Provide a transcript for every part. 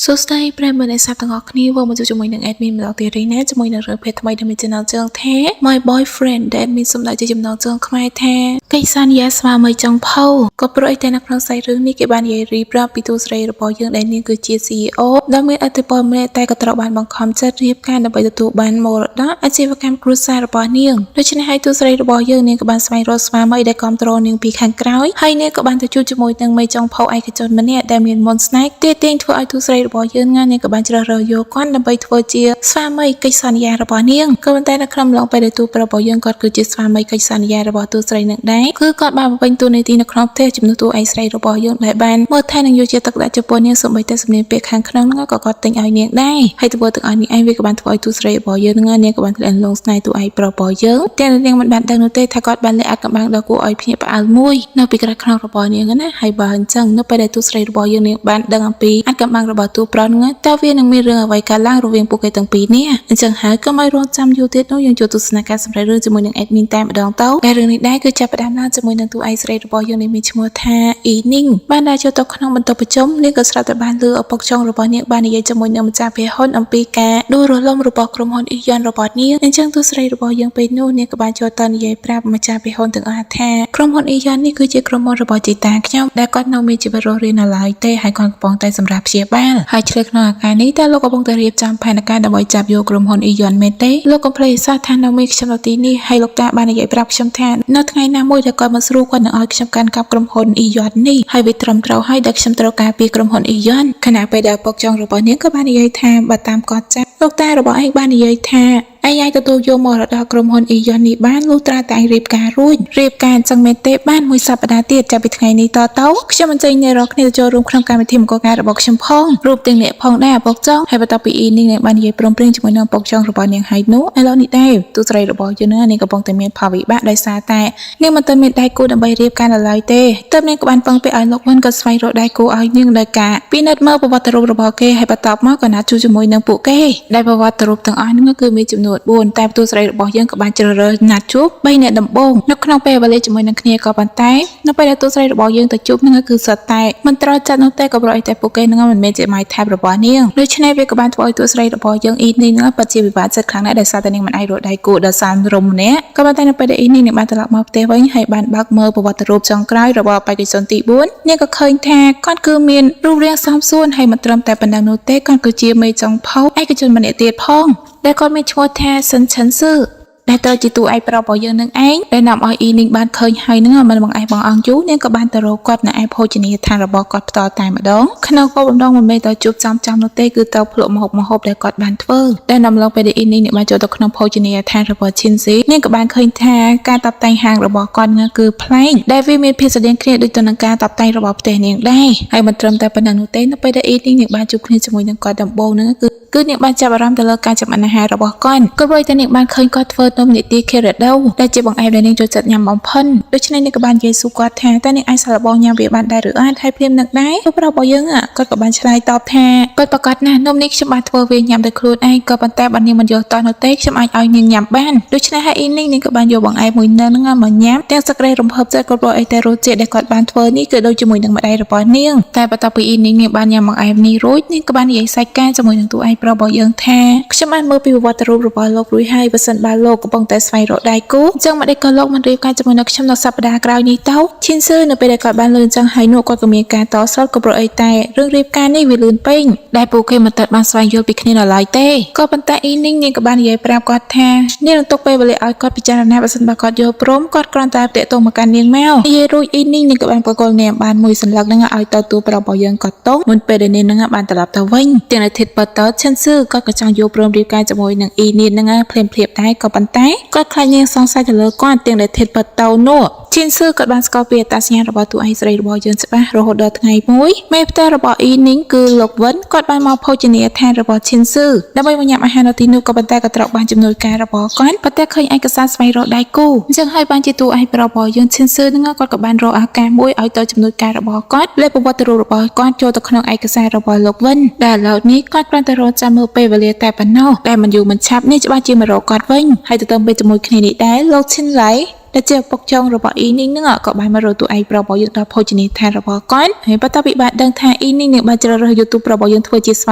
សួស្តីប្រិយមិត្តអ្នកស្ដាប់ទាំងអស់គ្នាវិលមកជួបជាមួយនឹង admin ម្ដងទៀតរីណាជាមួយនឹងរឿងភេទថ្មីដែលមានចំណងជើងថា My Boyfriend ដែល admin សម្ដៅជាចំណងជើងខ្មែរថាកិច្ចសន្យាស្វាមីចុងភៅក៏ព្រោះអីតែនៅក្នុងសាច់រឿងនេះគេបាននិយាយរៀបរាប់ពីតួស្រីរបស់យើងដែលនាងគឺជា CEO ដែលមានឥទ្ធិពលម្នាក់តែក៏ត្រូវបានបង្ខំចិត្តរៀបការដើម្បីទទួលបានមរតកអាជីវកម្មគ្រួសាររបស់នាងដូច្នេះហើយតួស្រីរបស់យើងនាងក៏បានស្វែងរកស្វាមីដែលគ្រប់គ្រងនាងពីខាងក្រោយហើយនាងក៏បានទៅជួបជាមួយនឹងមេចុងភៅឯកជនម្នាក់ដែលមានមន្តស្នេហ៍ទាក់ទាញធ្វើឲ្យតួស្រីរបស់យើងណានាងក៏បានជ្រើសរើសយកគាត់ដើម្បីធ្វើជាស្វាមីកិច្ចសន្យារបស់នាងក៏ប៉ុន្តែនៅក្នុងអំឡុងពេលដែលតួប្រុសរបស់យើងគាត់គឺជាស្វាមីកិច្ចសន្យារបស់តួស្រីនឹងដែរគឺគាត់បានបំពេញតួនាទីនៅក្នុងផ្ទះជំនួសតួឯកស្រីរបស់យើងដែលបានមើលថែនិងយកចិត្តទុកដាក់ចំពោះនាងសូម្បីតែសំនៀងពាក្យខាងក្នុងហ្នឹងក៏គាត់ទិញឲ្យនាងដែរហើយធ្វើទាំងអស់នេះឯងវាក៏បានធ្វើឲ្យតួស្រីរបស់យើងហ្នឹងនាងក៏បានធ្លាក់លងស្នេហ៍តួឯកប្រុសរបស់យើងទាំងនាងមិនបានដឹងនោះទេថាគាត់បានលាក់អាថ៌កំបាំងដ៏គួរឲ្យភ្ញាក់ផ្អើលមួយនៅពីក្រោយខ្នងរបស់នាងណាហើយបើអញ្ចឹងនៅពេលដែលតួស្រីរបស់យើងនាងបានដឹងអំពីអាថ៌កំបាំងរបស់តួប្រុសហ្នឹងតើវានឹងមានរឿងអ្វីកើតឡើងរវាងពួកគេទាំងពីរនេះអញ្ចឹងហើយកុំឲ្យរងចាំយូរទៀតនោះយើងចូលទស្សនាការសម្ដែងរឿងជាមួយនឹង admin តែម្ដងទៅដែលរឿងនេះដែរគឺចាប់ផ្ដើមឡើងជាមួយនឹងតួឯកស្រីរបស់យើងនេះមានឈ្មោះថាអ៊ីនីងបានដើរចូលទៅក្នុងបន្ទប់ប្រជុំនាងក៏ស្រាប់តែបានឮឪពុកចុងរបស់នាងបាននិយាយជាមួយនឹងម្ចាស់ភាហ៊ុនអំពីការដួលរលំរបស់ក្រុមហ៊ុនអ៊ីយ៉ុនរបស់នាងអញ្ចឹងតួស្រីរបស់យើងពេលនោះនាងក៏បានចូលទៅនិយាយប្រាប់ម្ចាស់ភាហ៊ុនទាំងអស់ថាក្រុមហ៊ុនអ៊ីយ៉ុននេះគឺជាក្រុមហ៊ុនរបស់ជីតាខ្ញុំដែលគាត់នៅមានជីវិតរស់រាននៅឡើយទេហើយគាត់កំពុងតែសម្រាប់ព្យាបាលហើយឆ្លើយក្នុងអាការនេះតើលោកកំពុងតែរៀបចំផែនការដើម្បីចាប់យកក្រុមហ៊ុនអ៊ីយ៉ុនមែនទេលោកកុំភ្លេចសោះថានៅមានខ្ញុំនៅទីនេះហើយលោកតាបាននិយាយប្រាប់ខ្ញុំថានៅថ្ងៃណាមួយដែលគាត់មិនស្រួលគាត់នឹងឲ្យខ្ញុំកាន់កាប់ក្រុមហ៊ុនអ៊ីយ៉ុននេះហើយវាត្រឹមត្រូវហើយដែលខ្ញុំត្រូវការពីក្រុមហ៊ុនអ៊ីយ៉ុនខណៈពេលដែលឪពុកចុងរបស់នាងក៏បាននិយាយថាបើតាមគាត់ចាប់លោកតារបស់ឯងបាននិយាយថាឯងអាចទទួលយកមរតកក្រុមហ៊ុនអ៊ីយ៉ុននេះបានលុះត្រាតែឯងរៀបការរួចរៀបការអញ្ចឹងមែនទេបានមួយសប្តាហ៍ទៀតចាប់ពីថ្ងៃនេះតទៅខ្ញុំអញ្ជើញអ្នករាល់គ្នាទៅចូលរួមក្នុងកម្មវិធីមង្គលការរបស់ខ្ញុំផងរូបទាំងអ្នកផងដែរឪពុកចុងហើយបន្ទាប់ពីអ៊ីនេះនឹងបាននិយាយព្រមព្រៀងជាមួយនឹងឪពុកចុងរបស់នាងហើយនោះឥឡូវនេះដែរទូស្រីរបស់យើងនឹងនាងកំពុងតែមានផលវិបាកដោយសារតែនាងមិនទាន់មានដៃគូដើម្បីរៀបការនៅឡើយទេទើបនាងក៏បានពឹងពាក់ឲ្យលោកវិនក៏ស្វែងរកដៃគូឲ្យនាងដោយការពិនិត្យមើលប្រវត្តិរូបរបស់គេហើយបន្ទាប់មកក៏ណាត់ជួបជាមួយនឹងពួកគេដែលប្រវត្តិរូបទាំងអស់នោះគឺមានចំនួន4តែទូស្រីរបស់យើងក៏បានជ្រើសរើសណាត់ជួប3អ្នកដំបូងនៅក្នុងពេលវេលាជាមួយនឹងគ្នាក៏ប៉ុន្តែនៅពេលដែលទូស្រីរបស់យើងទៅជួបនឹងគឺសុទ្ធតែមិនត្រូវចិត្តនោះទេក៏ព្រោះអីតែពួកគេនឹងមិនមែនជា my type របស់នាងដូច្នេះវាក៏បានធ្វើឲ្យទូស្រីរបស់យើងអ៊ីនេះនឹងពិតជាវិបាកចិត្តខ្លាំងណាស់ដោយសារតែនាងមិនអាចរកដៃគូដ៏សាមរម្យម្នាក់ក៏ប៉ុន្តែនៅពេលដែលអ៊ីនេះនឹងបានត្រឡប់មកផ្ទះវិញហើយបានបើកមើលប្រវត្តិរូបចុងក្រោយរបស់បេក្ខជនទី4នាងក៏ឃើញថាគាត់គឺមានរូបរាងសមសួនហើយមិនត្រឹមតែប៉ុណ្ណឹងនោះទេគាត់គឺជាមេចុងភៅឯកជនម្នាក់ទៀតផងដែលគាត់មានឈ្មោះថាសិនឈិនស៊ឺដែលត្រូវជាតួឯកប្រុសរបស់យើងនឹងឯងដែលនាំឲ្យអ៊ីនីងបានឃើញហើយនឹងមិនបងឯងបងអង្គយូរនាងក៏បានទៅរកគាត់នៅឯភោជនីយដ្ឋានរបស់គាត់ផ្ទាល់តែម្ដងក្នុងគោលបំណងមិនមែនទៅជួបចំចំនោះទេគឺទៅភ្លក់ម្ហូបម្ហូបដែលគាត់បានធ្វើដែលនាំឡើងពេលដែលអ៊ីនីងបានចូលទៅក្នុងភោជនីយដ្ឋានរបស់ឈិនស៊ីនាងក៏បានឃើញថាការតាបតែងហាងរបស់គាត់នឹងគឺប្លែកដែលវាមានភាពស្រដៀងគ្នាដូចទៅនឹងការតាបតែងរបស់ផ្ទះនាងដែរហើយមិនត្រឹមតែប៉ុណ្ណឹងនោះទេនៅពេលដែលអ៊ីនីងបានជួបគ្នាជាមួយនឹងគាត់ដំបូងនឹងគឺនាងបានចាប់អារម្មណ៍ទៅលើការចម្អិនអាហាររបស់គាត់ក៏ព្រោះតែនាងបានឃើញគាត់ធ្វើនំនីតិខេរ៉ាដូដែលជាបង្អែមដែលនាងចូលចិត្តញ៉ាំបំផុតដូច្នេះនាងក៏បាននិយាយសួរគាត់ថាតើនាងអាចសាកល្បងញ៉ាំវាបានដែរឬអត់ហើយភ្លាមនឹងដែរប្រុសរបស់យើងគាត់ក៏បានឆ្លើយតបថាគាត់ប្រកាសណាស់នំនេះខ្ញុំបានធ្វើវាញ៉ាំដោយខ្លួនឯងក៏ប៉ុន្តែបើនាងមិនយល់តោះនោះទេខ្ញុំអាចឲ្យនាងញ៉ាំបានដូច្នេះហើយអ៊ីនីងនាងក៏បានយកបង្អែមមួយនឹងមកញ៉ាំទាំងសក្តីរំភើបចិត្តគាត់ព្រោះអីតែរសជាតិដែលគាត់បានធ្វើនេះគឺដូចជាមួយនឹងម្ដាយរបស់នាងតែបន្ទាប់ពីអ៊ីនីងនាងបានញ៉ាំបង្អែមនេះរួចនាងក៏បាននិយាយសាច់ការជាមួយនឹងតួឯកប្រុសរបស់យើងថាខ្ញុំបានមើលពីប្រវត្តិរូបរបស់លោករួចហើយបើសិនបើលោកកំពុងតែស្វែងរកដៃគូអញ្ចឹងម្ដេចក៏លោកមិនរៀបការជាមួយនឹងខ្ញុំនៅសប្តាហ៍ក្រោយនេះទៅឈិនស៊ឺនៅពេលដែលគាត់បានលឺអញ្ចឹងហើយនោះគាត់ក៏មានការតស្លុតក៏ព្រោះអីតែរឿងរៀបការនេះវាលឿនពេកដែលពួកគេមិនទាន់បានស្វែងយល់ពីគ្នានៅឡើយទេក៏ប៉ុន្តែអ៊ីនីងនាងក៏បាននិយាយប្រាប់គាត់ថានាងនឹងទុកពេលវេលាឲ្យគាត់ពិចារណាបើសិនបើគាត់យល់ព្រមគាត់គ្រាន់តែតាក់ទងមកកាន់នាងមកនិយាយរួចអ៊ីនីងនាងក៏បានប្រកល់នាងបានមួយសន្លឹកនឹងឲ្យទៅតួប្រុសរបស់យើងគាត់តុងមុនពេលដែលនាងនឹងបានត្រឡប់ទៅវិញទាំងអាទិត្យបន្តឈិនស៊ឺគាត់ក៏ចង់យល់ព្រមរៀបការជាមួយនឹងអ៊ីនីនឹងភ្លាមភ្លាមដែរក៏ប៉ុន្តែគាត់ខ្លាចនាងសង្ស័យទៅលើគាត់ទាំងដែលធិតបតោនោះឈិនស៊ឺគាត់បានស្គាល់ពីអត្តសញ្ញាណរបស់តួឯកស្រីរបស់យើងច្បាស់រហូតដល់ថ្ងៃមួយមេផ្ទះរបស់អ៊ីនីងគឺលោកវិនគាត់បានមកភោជនីយដ្ឋានរបស់ឈិនស៊ឺដើម្បីមកញ៉ាំអាហារនៅទីនោះក៏ប៉ុន្តែក៏ត្រូវបានជំនួយការរបស់គាត់ប៉ុន្តែឃើញឯកសារស្វែងរកដៃគូអញ្ចឹងហើយបានជាតួឯករបស់យើងឈិនស៊ឺនឹងគាត់ក៏បានរកឱកាសមួយឲ្យទៅជំនួយការរបស់គាត់លេបប្រវត្តិរូបរបស់គាត់ចូលទៅក្នុងឯកសាររបស់លោកវិនដែលឥឡូវនេះគាត់គ្រាន់តែរកចាំមើលពេលវេលាតែប៉ុណ្ណោះតែមិនយូរមិនឆាប់នេះច្បាស់ជាមករកគាត់វិញហើយទៅទៅពេលជាមួយគ្នានេះដែរលោកឈិនឡៃ ដែលជាឪពុកចុងរបស់អ៊ីនីងហ្នឹងក៏បានមករកតួឯងប្រុសរបស់យើងដល់ភោជនីយដ្ឋានរបស់គាត់ហើយបន្ទាប់ពីបានដឹងថាអ៊ីនីងនឹងបានជ្រើសរើសយកតួប្រុសរបស់យើងធ្វើជាស្វា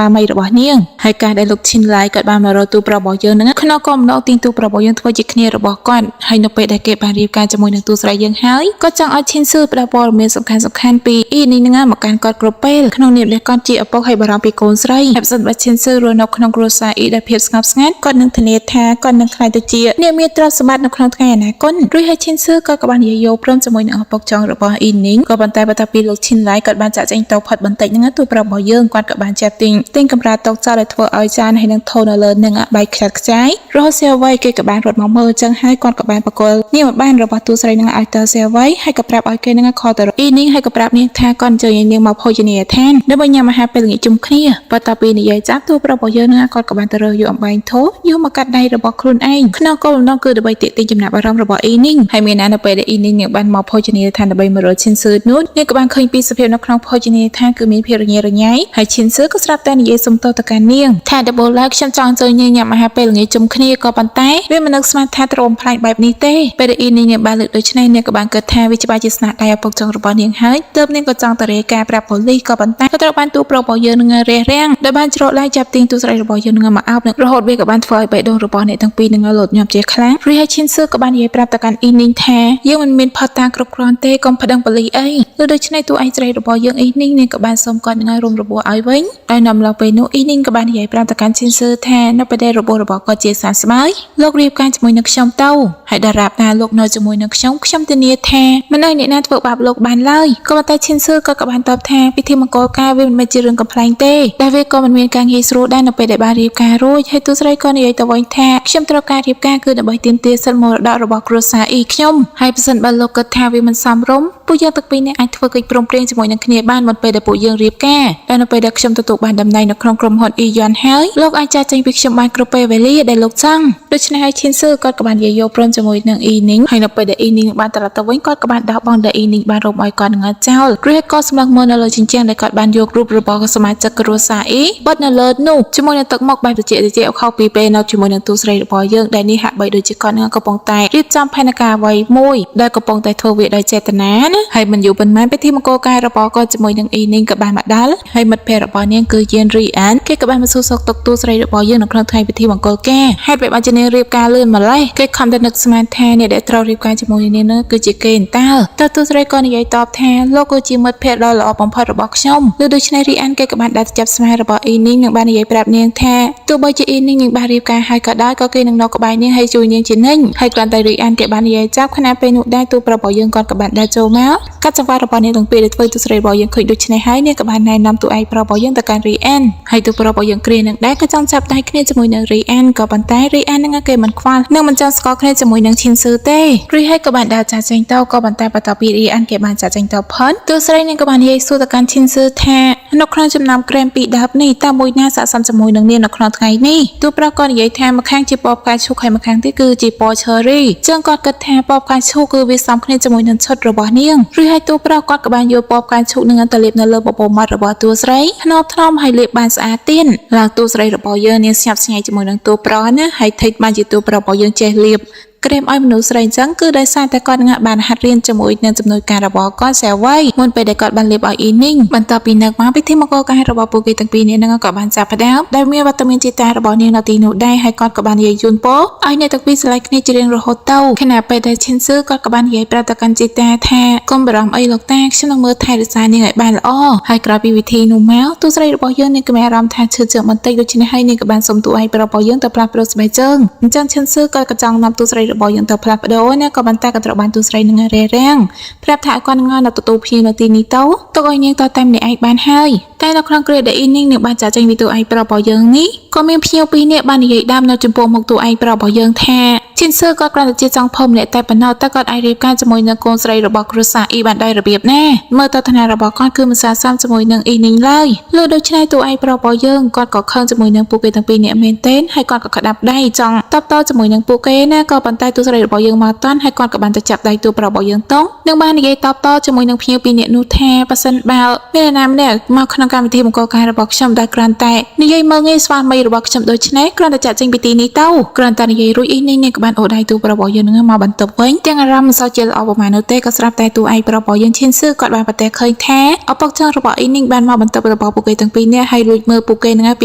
មីរបស់នាងហើយការដែលលោកឈិនឡៃគាត់បានមករកតួប្រុសរបស់យើងហ្នឹងក្នុងគោលបំណងទាញតួប្រុសរបស់យើងធ្វើជាគ្នារបស់គាត់ហើយនៅពេលដែលគេបានរៀបការជាមួយនឹងតួស្រីយើងហើយក៏ចង់ឲ្យឈិនស៊ឺផ្ដល់ព័ត៌មានសំខាន់សំខាន់ពីអ៊ីនីងហ្នឹងមកកាន់គាត់គ្រប់ពេលក្នុងនាមដែលគាត់ជាឪពុកហើយបារម្ភពីកូនស្រីហើយប្រសិនបើឈិនស៊ឺរស់នៅក្នុងគ្រួសារអ៊ីដោយភាពស្ងប់ស្ងាត់គាត់នឹងធានាថាគាត់នឹងក្លាយទៅជាអ្នកមានទ្រព្យសម្បត្តិនៅក្នុងថ្ងៃអនាគតរួចហើយឈិនស៊ឺក៏បាននិយាយយល់ព្រមជាមួយនឹងឪពុកចុងរបស់អ៊ីនីងក៏ប៉ុន្តែបន្ទាប់ពីលោកឈិនឡៃគាត់បានចាក់ចែងទៅផុតបន្តិចហ្នឹងតួប្រុសរបស់យើងគាត់ក៏បានចាប់ទិញទិញកម្រាលតុចោលដែលធ្វើឲ្យចានហើយនឹងថូនៅលើនឹងបែកខ្ចាត់ខ្ចាយរហូតសៀវវៃគេក៏បានរត់មកមើលចឹងហើយគាត់ក៏បានបកគលនាមបានរបស់តួស្រីនឹងឲ្យទៅសៀវវៃហើយក៏ប្រាប់ឲ្យគេនឹងខលទៅអ៊ីនីងហើយក៏ប្រាប់នាងថាគាត់អញ្ជើញឲ្យនាងមកភោជនីយដ្ឋានដើម្បីញ៉ាំអាហារពេលល្ងាចជុំគ្នាបន្ទាប់ពីនិយាយចាប់តួប្រុសរបស់យើងនឹងគាត់ក៏បានទៅរើសយកអំបែងធោយកមកកាត់ដៃរបស់ខ្លួនឯងក្នុងគោលបំណងគឺដើម្បីទាក់ទាញចំណាប់អារម្មណ៍របស់អ៊ីនីងហើយមានណានៅពេលដែលអ៊ីនីងនឹងបានមកភោជនីយដ្ឋានដើម្បីមករកឈិនស៊ឺនោះនាងក៏បានឃើញពីសភាពនៅក្នុងភោជនីយដ្ឋានគឺមានភាពរញ៉េរញ៉ៃហើយឈិនស៊ឺក៏ស្រាប់តែនិយាយសុំទោសទៅកាន់នាងថាដំបូងឡើយខ្ញុំចង់អញ្ជើញនាងញ៉ាំអាហារពេលល្ងាចជុំគ្នាក៏ប៉ុន្តែវាមិននឹកស្មានថាត្រូវបំផ្លាញបែបនេះទេពេលដែលអ៊ីនីងនឹងបានលើកដូច្នេះនាងក៏បានគិតថាវាច្បាស់ជាស្នាដៃឪពុកចុងរបស់នាងហើយទើបនាងក៏ចង់ទៅរាយការណ៍ប្រាប់ប៉ូលីសក៏ប៉ុន្តែក៏ត្រូវបានទូប្រុសរបស់យើងនឹងរារាំងដោយបានច្រកឡើងចាប់ទាញទូស្រីរបស់យើងនឹងមកអោបនឹងរហូតវាក៏បានធ្វើឲ្យបេះដូងរបស់អ្នកទាំងពីរនឹងលោតញាប់ជាខ្លាំងរីហើយឈិនស៊ឺក៏បាននិយាយប្រាប់ទៅកាន់អ៊ីនីងថាយើងមិនមានផុសតាងគ្រប់គ្រាន់ទេកុំប្តឹងប៉ូលីសអីឬដូច្នេះតួឯងស្រីរបស់យើងអ៊ីនីងនាងក៏បានសុំគាត់នឹងឲ្យរុំរបួសឲ្យវិញដោយនាំឡើងពេលនោះអ៊ីនីងក៏បាននិយាយប្រាប់ទៅកាន់ឈិនស៊ឺថានៅពេលដែលរបួសរបស់គាត់ជាសះស្បើយលោករៀបការជាមួយនឹងខ្ញុំទៅហើយដរាបណាលោកនៅជាមួយនឹងខ្ញុំខ្ញុំធានាថាមិនឲ្យអ្នកណាធ្វើបាបលោកបានឡើយក៏ប៉ុន្តែឈិនស៊ឺក៏បានតបថាពិធីមង្គលការវាមិនមែនជារឿងកំប្លែងទេដែលវាក៏មិនមានការងាយស្រួលដែរនៅពេលដែលបានរៀបការរួចហើយទូស្រីក៏និយាយទៅវិញថាខ្ញុំត្រូវការរៀបការគឺដើម្បីទាមទារសិទ្ធិមរតករបស់គ្រួសារអ៊ីខ្ញុំហើយប្រសិនបើលោកគិតថាវាមិនសមរម្យពួកយើងទាំងពីរនាក់អាចធ្វើកិច្ចព្រមព្រៀងជាមួយនឹងគ្នាបានមុនពេលដែលពួកយើងរៀបការតែនៅពេលដែលខ្ញុំទទួលបានតំណែងនៅក្នុងក្រុមហ៊ុនអ៊ីយ៉នហើយលោកអាចចាកចេញពីខ្ញុំបានគ្រប់ពេលវេលាដែលលោកចង់ដូច្នេះហើយឈិនស៊ឺគាត់ក៏បាននិយាយយល់ព្រមជាមួយនឹងអ៊ីនីងហើយនៅពេលដែលអ៊ីនីងបានត្រឡប់ទៅវិញគាត់ក៏បានដោះបងដែលអ៊ីនីងបានរំឲ្យគាត់នឹងចោលរួចក៏សម្លឹងមើលនៅលើជញ្ជាំងដែលគាត់បានយករូបរបស់សមាជិកគ្រួសារអ៊ីបិទនៅលើនោះជាមួយនឹងទឹកមុខបែបត្រជាក់ត្រជាក់ខុសពីពេលនៅជាមួយនឹងទូស្រីរបស់យើងដែលនេះហាក់បីដូចជាគាត់នឹងកំពុងតែរៀបចំផែនការអ្វីមួយដែលកំពុងតែធ្វើវាដោយចេតនាណាហើយមិនយូរប៉ុន្មានពិធីមង្គលការរបស់គាត់ជាមួយនឹងអ៊ីនីងក៏បានមកដល់ហើយមិត្តភ័ក្តិរបស់នាងគឺយានរីអានគេក៏បានមកសួរសុខទុក្ខទូស្រីរបស់យើងនៅក្នុងថ្ងៃពិធីមង្គលការហេតុបែបបានជានាងរៀបការលឿនម្ល៉េះគេខំតែនឹកស្មានថាអ្នកដែលត្រូវរៀបការជាមួយនាងនោះគឺជាគេអន្តើតើទូស្រីក៏និយាយតបថាលោកគឺជាមិត្តភ័ក្តិដ៏ល្អបំផុតរបស់ខ្ញុំឬដូច្នេះរីអានគេក៏បានដាក់ចាប់ស្មារបស់អ៊ីនីងនិងបាននិយាយប្រាប់នាងថាទោះបីជាអ៊ីនីងនឹងបានរៀបការហើយក៏ដោយក៏គេនឹងនៅក្បែរនាងហើយជួយនាងជានិញហើយគ្រាន់តែរីអានគេបាននិយាយចាប់ខណៈពេលនោះដែរទូប្រុសរបស់យើងគាត់ក៏បានដើរចូលមកកាត់ចង្វាក់របស់នាងទាំងពីរដែលធ្វើទូស្រីរបស់យើងឃើញដូច្នេះហើយនាងក៏បានណែនាំតួឯងប្រុសរបស់យើងទៅកាន់រីអានហើយទូប្រុសរបស់យើងគ្រានឹងដែរក៏ចង់ចាប់ដៃគ្នាជាមួយនឹងរីអានក៏ប៉ុន្តែរីអាននឹងគេមិនខ្វល់និងមិនចង់ស្គាល់គ្នាជាមួយនឹងឈិនស៊ឺទេរីហើយក៏បានដើរចាកចេញទៅក៏ប៉ុន្តែបន្ទាប់ពីរីអានគេបានចាកចេញទៅផុតទូស្រីនាងក៏បាននិយាយសួរទៅកាន់ឈិនស៊ឺថានៅក្នុងចំណោមក្រែមពីរដើមនេះតើមួយណាស័ក្តិសមជាមួយនឹងនាងនៅក្នុងថ្ងៃនេះទូប្រុសក៏និយាយថាម្ខាងជាពណ៌ផ្កាឈូកហើយម្ខាងទៀតគឺជាពណ៌ cherry ចឹងគាត់គិតថាពណ៌ផ្កាឈូកគឺវាសមគ្នាជាមួយនឹងឈុតរបស់នាងឬហើយទូប្រុសគាត់ក៏បានយកពណ៌ផ្កាឈូកនឹងទៅលាបនៅលើបបូរមាត់របស់តួស្រីថ្នមថ្នមហើយលាបបានស្អាតទៀតឡើងតួស្រីរបស់យើងនាងស្ញប់ស្ញែងជាមួយនឹងតួប្រុសណាហើយថិចបានជាតួប្រុសរបស់យើងចេះលាបក្រែមឲ្យមនុស្សស្រីអញ្ចឹងគឺដោយសារតែគាត់នឹងបានហាត់រៀនជាមួយនឹងជំនួយការរបស់គាត់សាវ័យមុនពេលដែលគាត់បានលាបឲ្យអ៊ីនីងបន្ទាប់ពីនឹកមកពិធីមង្គលការរបស់ពួកគេទាំងពីរនាក់នឹងក៏បានចាប់ផ្ដើមដែលមានវត្តមានជាតារបស់នាងនៅទីនោះដែរហើយគាត់ក៏បាននិយាយជូនពរឲ្យអ្នកទាំងពីរស្រឡាញ់គ្នាជារៀងរហូតទៅខណៈពេលដែលឈិនស៊ឺគាត់ក៏បាននិយាយប្រាប់ទៅកាន់ជីតាថាកុំបារម្ភអីលោកតាខ្ញុំនឹងមើលថែរក្សានាងឲ្យបានល្អហើយក្រោយពីវិធីនោះមកទូស្រីរបស់យើងនាងក៏មានអារម្មណ៍ថាឈឺជើងបន្តិចដូច្នេះហើយនាងក៏បានសុំទូឯងប្រុសរបស់យើងទៅផ្លាស់ប្ដូរស្បែកជើងអញ្ចឹងឈិនស៊ឺគាត់ក៏ចង់នាំទូស្រីរបស់យើងទៅផ្លាស់ប្ដូរណាក៏ប៉ុន្តែក៏ត្រូវបានទូស្រីនឹងរារាំងប្រាប់ថាឲ្យគាត់នឹងនៅទទួលភ្ញៀវនៅទីនេះទៅទុកឲ្យនាងតតែម្នាក់ឯងបានហើយតែនៅក្នុងគ្រាដែលអ៊ីនីងនឹងបានចាកចេញពីតួឯងប្រុសរបស់យើងនេះក៏មានភ្ញៀវពីរនាក់បាននិយាយដើមនៅចំពោះមុខតួឯងប្រុសរបស់យើងថាឈិនស៊ឺគាត់គ្រាន់តែជាចង់ភម្នាក់តែប៉ុណ្ណោះតែគាត់អាចរៀបការជាមួយនឹងកូនស្រីរបស់គ្រួសារអ៊ីបានដោយរបៀបណាមើលទៅឋានៈរបស់គាត់គឺមិនស័ក្តិសមជាមួយនឹងអ៊ីនីងឡើយលើដូច្នេះតួឯងប្រុសរបស់យើងគាត់ក៏ខឹងជាមួយនឹងពួកគេទាំងពីរនាក់មែនទែនហើយគាត់ក៏ក្តាប់ដៃចង់តបតជាមួយនឹងពួកគេណាក៏ប៉ុន្តែតួស្រីរបស់យើងមកតាន់ហើយគាត់ក៏បានទៅចាប់ដៃតួប្រុសរបស់យើងតងនឹងបាននិយាយតបតជាមួយនឹងភ្ញៀវពីរនាក់នោះថាប៉ះសិនបើមានអ្នកណាម្នាក់មកក្នុងកម្មវិធីមង្គលការរបស់ខ្ញុំដែលគ្រាន់តែនិយាយមើលងាយស្វាមីរបស់ខ្ញុំដូច្នេះគ្រាន់តែចាក់ចេញពីទីនេះទៅគ្រាន់តែនិយាយរួចអ៊ីនីងនេះក៏បាន បានអូដៃតួប្រុសរបស់យើងនឹងមកបន្ទប់វិញទាំងអារម្មណ៍មិនសូវជាល្អប្រហែលនោះទេក៏ស្រាប់តែតួឯកប្រុសរបស់យើងឈិនស៊ឺគាត់បានប្រទះឃើញថាឪពុកចុងរបស់អ៊ីនីងបានមកបន្ទប់របស់ពួកគេទាំងពីរនាក់ហើយលួចមើលពួកគេនឹងព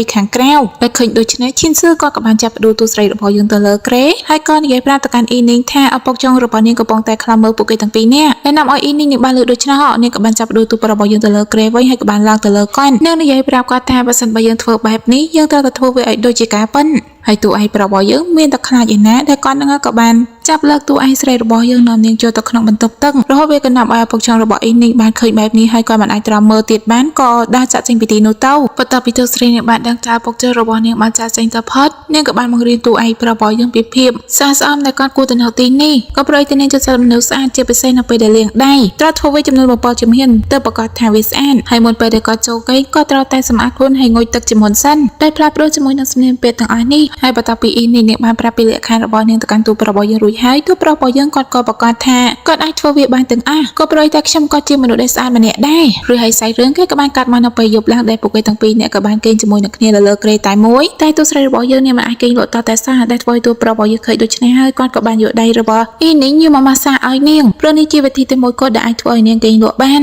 ីខាងក្រៅដែលឃើញដូច្នេះឈិនស៊ឺគាត់ក៏បានចាប់ផ្ដួលតួស្រីរបស់យើងទៅលើគ្រែហើយក៏និយាយប្រាប់ទៅកាន់អ៊ីនីងថាឪពុកចុងរបស់នាងកំពុងតែខ្លាំមើលពួកគេទាំងពីរនាក់ដែលនាំឲ្យអ៊ីនីងនឹងបានលើដូច្នេះនាងក៏បានចាប់ផ្ដួលតួប្រុសរបស់យើងទៅលើគ្រែវិញហើយក៏បានឡើងទៅលើគាត់និងនិយាយប្រាប់គាត់ថាបើសិនបើយើងធ្វើបែបនេះយើងត្រូវតែធ្វើវាឲ្យដូចជាការពិនហើយតួឯកប្រុសរបស់យើងមានតែខ្លាចឯណាដែលគាត់នឹងក៏បានចាប់លើកតួឯងស្រីរបស់យើងនាំនាងចូលទៅក្នុងបន្ទប់ទឹករហូតវាក៏នាំឲ្យឪពុកចុងរបស់អ៊ីនីងបានឃើញបែបនេះហើយក៏មិនអាចទ្រាំមើលទៀតបានក៏ដើរចាក់ចេញពីទីនោះទៅបន្ទាប់ពីតួស្រីនេះបានដឹងថាឪពុកចុងរបស់នាងបានចាក់ចេញទៅផុតនាងក៏បានបង្រៀនតួឯងប្រុសរបស់យើងពីភាពស្អាតស្អំដែលគាត់គួរទៅនៅទីនេះក៏ប្រយទៅនាងចូលចិត្តមនុស្សស្អាតជាពិសេសនៅពេលដែលលាងដៃត្រូវធ្វើវាចំនួន7ជំហានទើបប្រកាសថាវាស្អាតហើយមុនពេលដែលគាត់ចូលគេងក៏ត្រូវតែសម្អាតខ្លួនហើយងូតទឹកជាមុនសិនដែលផ្លាស់ប្ដូរជាមួយនឹងសំនៀងពាក្យទាំងអស់នេះហើយបន្ទាប់ពីអ៊ីនេះនាងបានប្រាប់ពីលក្ខខណ្ឌរបស់នាងទៅកាន់តួប្រុសរបស់យើងរួចហើយតួប្រុសរបស់យើងគាត់ក៏ប្រកាសថាគាត់អាចធ្វើវាបានទាំងអស់ក៏ប្រយតែខ្ញុំក៏ជាមនុស្សដែលស្អាតម្នាក់ដែរឬហើយសាច់រឿងគេក៏បានកាត់មកនៅពេលយប់ឡើងដែលពួកគេទាំងពីរនាក់ក៏បានគេងជាមួយនឹងគ្នានៅលើគ្រែតែមួយតែតួស្រីរបស់យើងនាងមិនអាចគេងលក់តតែសោះដែលធ្វើឲ្យតួប្រុសរបស់យើងឃើញដូច្នេះហើយគាត់ក៏បានយកដៃរបស់អ៊ីនីងយកមកម៉ាស្សាឲ្យនាងព្រោះនេះជាវិធីតែមួយគត់ដែលអាចធ្វើឲ្យនាងគេងលក់បា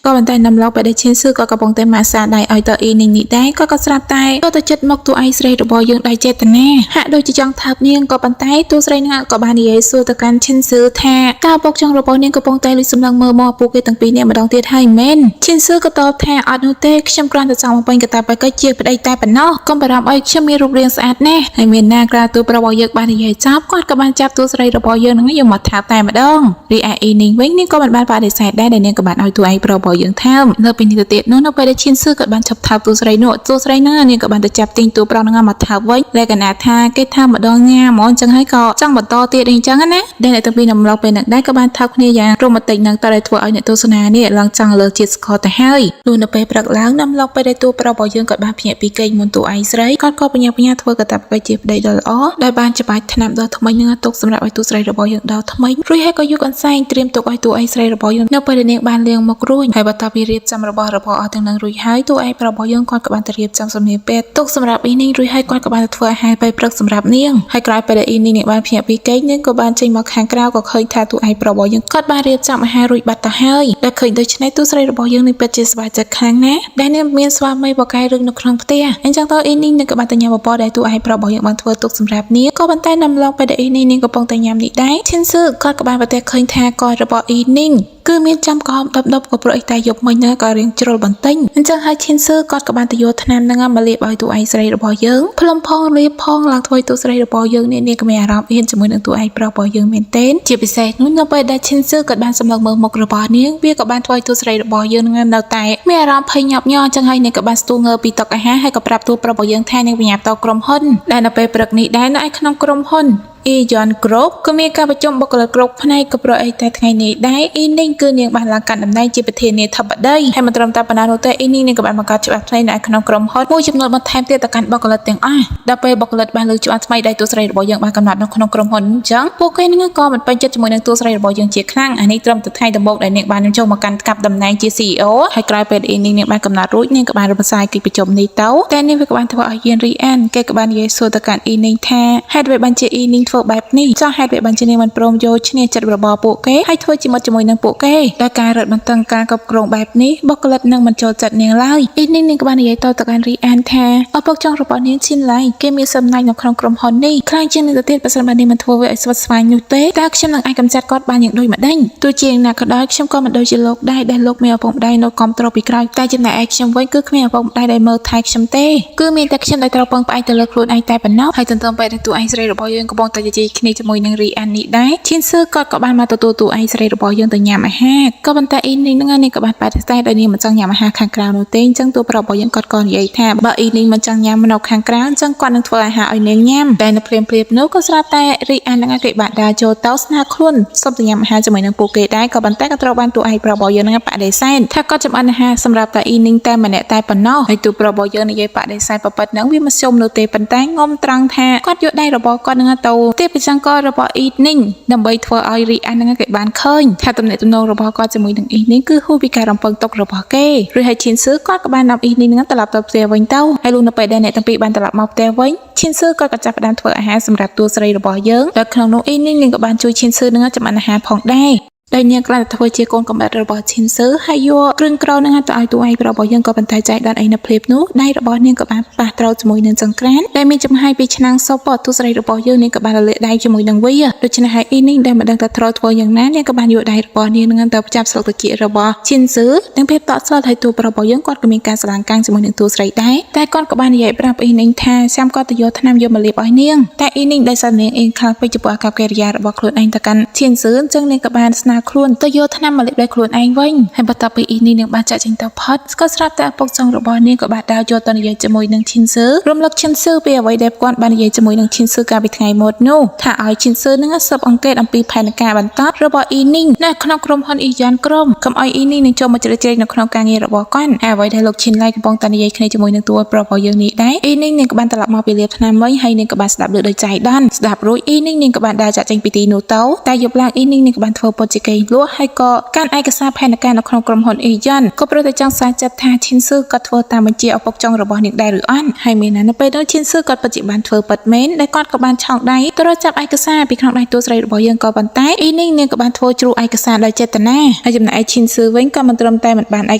នក៏ប៉ុន្តែនំឡុកបែដែលឈានស៊ឺក៏កំពុងតែម៉ាសាដៃឲ្យតអ៊ីនីងនេះដែរក៏ក៏ស្រាប់តែក៏ទៅចិត្តមកតួឯងស្រីរបស់យើងដោយចេតនាហាក់ដូចជាចង់ថើបនាងក៏ប៉ុន្តែតួស្រីនឹងក៏បាននិយាយសួរទៅកាន់ឈិនស៊ឺថាតើពុកចង់របស់នាងកំពុងតែលួចសម្លឹងមើលមកពួកគេទាំងពីរនាក់ម្ដងទៀតហើយមែនឈិនស៊ឺក៏តបថាអត់នោះទេខ្ញុំគ្រាន់តែចង់បំពេញកាតព្វកិច្ចជាប្តីតែប៉ុណ្ណោះកុំបារម្ភអីខ្ញុំមានរូបរាងស្អាតណាស់ហើយមានណាក្រៅតួរបស់យើងបាននិយាយចាប់គាត់ក៏បានចាប់តួស្រីរបស់យើងនឹងយកមកថើបតែម្ដងរីឯអ៊ីនីងវិញនាងក៏មិនបានបដិសេធដែរដែលនាងក៏បានឲ្យតួឯងប្រុសរបស់យើងថើបលើពីនេះទៅទៀតនោះនៅពេលដែលឈានស៊ឺគាត់បានចាប់ថើបតួស្រីនោះតួស្រីហ្នឹងនាងក៏បានទៅចាប់ទាញតួប្រុសហ្នឹងមកថើបវិញលក្ខណៈថាគេថើបម្ដងញ៉ាហ្មងអញ្ចឹងហើយក៏ចង់បន្តទៀតអីអញ្ចឹងណាដែលអ្នកទាំងពីរនំឡុកពេលហ្នឹងដែរក៏បានថើបគ្នាយ៉ាងរ៉ូម៉ាទិកហ្នឹងតើដែលធ្វើឲ្យអ្នកទស្សនានេះឡើងចង់លើជាតិស្ករទៅហើយនោះនៅពេលព្រឹកឡើងនំឡុកពេលដែលតួប្រុសរបស់យើងគាត់បានភ្ញាក់ពីគេងមុនតួឯងស្រីគាត់ក៏បញ្ញាបញ្ញាធ្វើកាតព្វកិច្ចជាប្តីដ៏ល្អដែលបានច្បាច់ថ្នាំដល់ថ្មីហ្នឹងទុកសម្រាប់ឲ្យតួស្រីរបស់យើងដល់ថ្មីរួចហើយក៏យកកន្សែងត្រៀមទុកឲ្យតួឯងស្រីរបស់យើងនៅពេលដែលនាងបានលាងមករួចហើយបន្ទាប់ពីរៀបចំរបស់របរអស់ទាំងនឹងរួចហើយតួឯងប្រុសរបស់យើងគាត់ក៏បានទៅរៀបចំសម្លៀកបំពាក់ទុកសម្រាប់អ៊ីនីងរួចហើយគាត់ក៏បានទៅធ្វើអាហារពេលព្រឹកសម្រាប់នាងហើយក្រោយពេលដែលអ៊ីនីងនាងបានភ្ញាក់ពីគេងនាងក៏បានចេញមកខាងក្រៅក៏ឃើញថាតួឯងប្រុសរបស់យើងគាត់បានរៀបចំអាហាររួចបាត់ទៅហើយដែលឃើញដូច្នេះតួស្រីរបស់យើងនឹងពិតជាសប្បាយចិត្តខ្លាំងណាស់ដែលនាងមានស្វាមីបកកែរឿងនៅក្នុងផ្ទះអញ្ចឹងទៅអ៊ីនីងនឹងក៏បានទៅញ៉ាំបបរដែលតួឯងប្រុសរបស់យើងបានធ្វើទុកសម្រាប់នាងក៏ប៉ុន្តែនំឡងពេលដែលអ៊ីនីងនាងកំពុងតែញ៉ាំនេះដែរឈិនស៊ឺគាត់ក៏បានប្រទះឃើញថាករបស់អ៊ីនីងគឺមានចាំក្រហមដប់ដប់ក៏ព្រោះអីតែយប់មិញហ្នឹងក៏រៀងជ្រុលបន្តិចអញ្ចឹងហើយឈិនស៊ឺគាត់ក៏បានទៅយកថ្នាំហ្នឹងមកលាបឲ្យតួឯងស្រីរបស់យើងផ្លុំផងលាបផងឡើងធ្វើឲ្យតួស្រីរបស់យើងនេះនាងក៏មានអារម្មណ៍អៀនជាមួយនឹងតួឯងប្រុសរបស់យើងមែនទែនជាពិសេសនោះនៅពេលដែលឈិនស៊ឺគាត់បានសម្លឹងមើលមុខរបស់នាងវាក៏បានធ្វើឲ្យតួស្រីរបស់យើងនឹងនៅតែមានអារម្មណ៍ភ័យញាប់ញ័រអញ្ចឹងហើយនាងក៏បានស្ទូងើពីតុអាហារហើយក៏ប្រាប់តួប្រុសរបស់យើងថានាងបញ្ញាប់តក្រុមហ៊ុនដែលនៅពេលព្រឹកនេះដែរនៅឯក្នុងក្រុមហ៊ុនអ៊ីយ៉នគ្រប់ក៏មានការប្រជុំបុគ្គលិកគ្រប់ផ្នែកក៏ព្រោះអីតែថ្ងៃនេះដែរអ៊ីនីងគឺនាងបានឡើងកាន់តំណែងជាប្រធានាធិបតីហើយមិនត្រឹមតែប៉ុណ្ណោះនោះទេអ៊ីនីងនាងក៏បានបង្កើតច្បាប់ថ្មីនៅក្នុងក្រុមហ៊ុនមួយចំនួនបន្ថែមទៀតទៅកាន់បុគ្គលិកទាំងអស់ដល់ពេលបុគ្គលិកបានលើច្បាប់ថ្មីដែលតួស្រីរបស់យើងបានកំណត់នៅក្នុងក្រុមហ៊ុនអញ្ចឹងពួកគេនឹងក៏មិនពេញចិត្តជាមួយនឹងតួស្រីរបស់យើងជាខ្លាំងអានេះត្រឹមតែថ្ងៃដំបូងដែលនាងបានចូលមកកាន់កាប់តំណែងជា CEO ហើយក្រោយពេលអ៊ីនីងនាងបានកំណត់រួចនាងក៏បានរំសាយកិច្ចប្រជុំនេះទៅតែនាងវាក៏បានធ្វើឲ្យយានរីអានគេក៏បាននិយាយសួរទៅកាន់អ៊ីនីងថាហេតុអ្វីបានជាអ៊ីនីងធ្វើបែបនេះចោះហេតុអ្វីបានជានាងមិនព្រមយកឈ្នះចិត្តរបស់ពួកគេហើយធ្វើជាមិត្តជាមួយនឹងពួកគេដោយការរឹតបន្តឹងការគ្រប់គ្រងបែបនេះបុគ្គលិកនឹងមិនចូលចិត្តនាងឡើយអ៊ីនីងនាងក៏បាននិយាយតទៅកាន់រីអានថាឪពុកចុងរបស់នាងឈិនឡៃគេមានសំណាញ់នៅក្នុងក្រុមហ៊ុននេះខ្លាំងជាងនេះទៅទៀតបើសិនបើនាងមិនធ្វើវាឲ្យស្វិតស្វាញនោះទេតើខ្ញុំនឹងអាចកម្ចាត់គាត់បានយ៉ាងដូចម្ដេចទោះជាយ៉ាងណាក៏ដោយខ្ញុំក៏មិនដូចជាលោកដែរដែលលោកមានឪពុកម្ដាយនៅគាំទ្រពីក្រោយតែចំណែកឯខ្ញុំវិញគឺគ្មានឪពុកម្ដាយដែលមើលថែខ្ញុំទេគឺមានតែខ្ញុំដែលត្រូវពឹងផ្អែកទៅលើខ្លួនឯងតែប៉ុណ្ណោះហើយទន្ទឹមពេលដែលតួឯងស្រីរបស់យើងកំពុងតែជជែកគ្នាជាមួយនឹងរីអាននេះដែរឈិនស៊ឺគាត់ក៏បានមកទទួលតួឯងស្រីរបស់យើងទៅញ៉ាំអាហារក៏ប៉ុន្តែអ៊ីនីងហ្នឹងនាងក៏បានបដិសេធដោយនាងមិនចង់ញ៉ាំអាហារខាងក្រៅនោះទេអញ្ចឹងតួប្រុសរបស់យើងគាត់ក៏និយាយថាបើអ៊ីនីងមិនចង់ញ៉ាំនៅខាងក្រៅអញ្ចឹងគាត់នឹងធ្វើអាហារឲ្យនាងញ៉ាំតែនៅភ្លាមៗនោះក៏ស្រាប់តែរីអានហ្នឹងគេបានដើរចូលទៅស្នើខ្លួនសុំទៅញ៉ាំអាហារជាមួយនឹងពួកគេដែរក៏ប៉ុន្តែក៏ត្រូវបានតួឯងប្រុសរបស់យើងហ្នឹងបដិសេធថាគាត់ចម្អិនអាហារសម្រាប់តែអ៊ីនីងតែម្នាក់តែប៉ុណ្ណោះហើយតួប្រុសរបស់យើងនិយាយបដិសេធប្រប៉ិតហ្នឹងវាមិនសមនោះទេប៉ុន្តែងំត្រង់ថាគាត់យកដៃរបស់គាត់ហ្នឹងទៅ ទេពចង្ករបស់អ៊ីនីងដើម្បីធ្វើឲ្យរីអានហ្នឹងគេបានឃើញថាទំនាក់ទំនងរបស់គាត់ជាមួយនឹងអ៊ីនីងគឺហួសពីការរំពឹងទុករបស់គេឬហើយឈិនស៊ឺគាត់ក៏បាននាំអ៊ីនីងហ្នឹងត្រឡប់ទៅផ្ទះវិញទៅហើយលុះនៅពេលដែលអ្នកទាំងពីរបានត្រឡប់មកផ្ទះវិញឈិនស៊ឺគាត់ក៏ចាប់ផ្ដើមធ្វើអាហារសម្រាប់តួស្រីរបស់យើងដោយក្នុងនោះអ៊ីនីងនឹងក៏បានជួយឈិនស៊ឺនឹងចម្អិនអាហារផងដែរដែលនាងក្លាយទៅធ្វើជាកូនកំបិតរបស់ឈិនស៊ឺហើយយកគ្រឿងក្រនឹងទៅឲ្យតួឯងរបស់យើងក៏ប៉ុន្តែចៃដន្យអីនៅភ្លាមនោះដៃរបស់នាងក៏បានប៉ះត្រូវជាមួយនឹងចង្ក្រានដែលមានចំហាយពីឆ្នាំងស៊ុបតួស្រីរបស់យើងនាងក៏បានរលាកដៃជាមួយនឹងវាដូច្នេះហើយអ៊ីនីងដែលមិនដឹងថាត្រូវធ្វើយ៉ាងណានាងក៏បានយកដៃរបស់នាងនឹងទៅចាប់ស្លឹកត្រចៀករបស់ឈិនស៊ឺនិងភាពតក់ស្លុតហើយតួរបស់យើងគាត់ក៏មានការស្រឡាញ់កាំងជាមួយនឹងតួស្រីដែរតែគាត់ក៏បាននិយាយប្រាប់អ៊ីនីងថាចាំគាត់ទៅយកថ្នាំយកមកលាបឲ្យនាងតែអ៊ីនីងដែលសារនាងអេងខ្លាំងពេកចំពោះអាកប្បកិរិយារបស់ខ្លួនឯងទៅកាន់ឈិនស៊ឺអញ្ចឹងនាងក៏បានស្នើខ្លួនទៅយកថ្នាំមកលាបដោយខ្លួនឯងវិញហើយបន្ទាប់ពីអ៊ីនីងនឹងបានចាក់ចេញទៅផុតស្គាល់ស្រាប់តែឪពុកចុងរបស់នាងក៏បានដើរយកទៅនិយាយជាមួយនឹងឈិនស៊ឺរំលឹកឈិនស៊ឺពីអ្វីដែលគាត់បាននិយាយជាមួយនឹងឈិនស៊ឺកាលពីថ្ងៃមុននោះថាឲ្យឈិនស៊ឺនឹងស៊ើបអង្កេតអំពីផែនការបន្តរបស់អ៊ីនីងនៅក្នុងក្រុមហ៊ុនអ៊ីយ៉ានក្រុមកុំឲ្យអ៊ីនីងនឹងចូលមកជ្រៀតជ្រែកនៅក្នុងការងាររបស់គាត់ហើយអ្វីដែលលោកឈិនឡៃកំពុងតែនិយាយគ្នាជាមួយនឹងតួប្រុសរបស់យើងនេះដែរអ៊ីនីងនឹងក៏បានត្រឡប់មកពីលាបថ្នាំវិញហើយនាងក៏បានស្ដាប់ឮដោយចៃដន្យស្ដាប់រួចអ៊ីនីងនាងក៏បានដើរចាក់ចេញពីទីនោះទៅតែយប់ឡើងអ៊ីនីងនាងក៏បានធ្វើពុតជាកេងលក់ហើយក៏កាន់ឯកសារផែនការនៅក្នុងក្រុមហ៊ុនអ៊ីយ៉ានក៏ព្រោះតែចង់សាចិត្តថាឈិនស៊ឺក៏ធ្វើតាមបញ្ជាឪពុកចុងរបស់នាងដែរឬអត់ហើយមានណានៅពេលនោះឈិនស៊ឺគាត់ពិតជាបានធ្វើពិតមែនដែលគាត់ក៏បានឆោងដៃទៅរកចាប់ឯកសារពីក្នុងដៃតួស្រីរបស់យើងក៏ប៉ុន្តែអ៊ីនីងនាងក៏បានធ្វើជ្រូកឯកសារដោយចេតនាហើយចំណែកឯឈិនស៊ឺវិញក៏មិនត្រឹមតែមិនបានឯ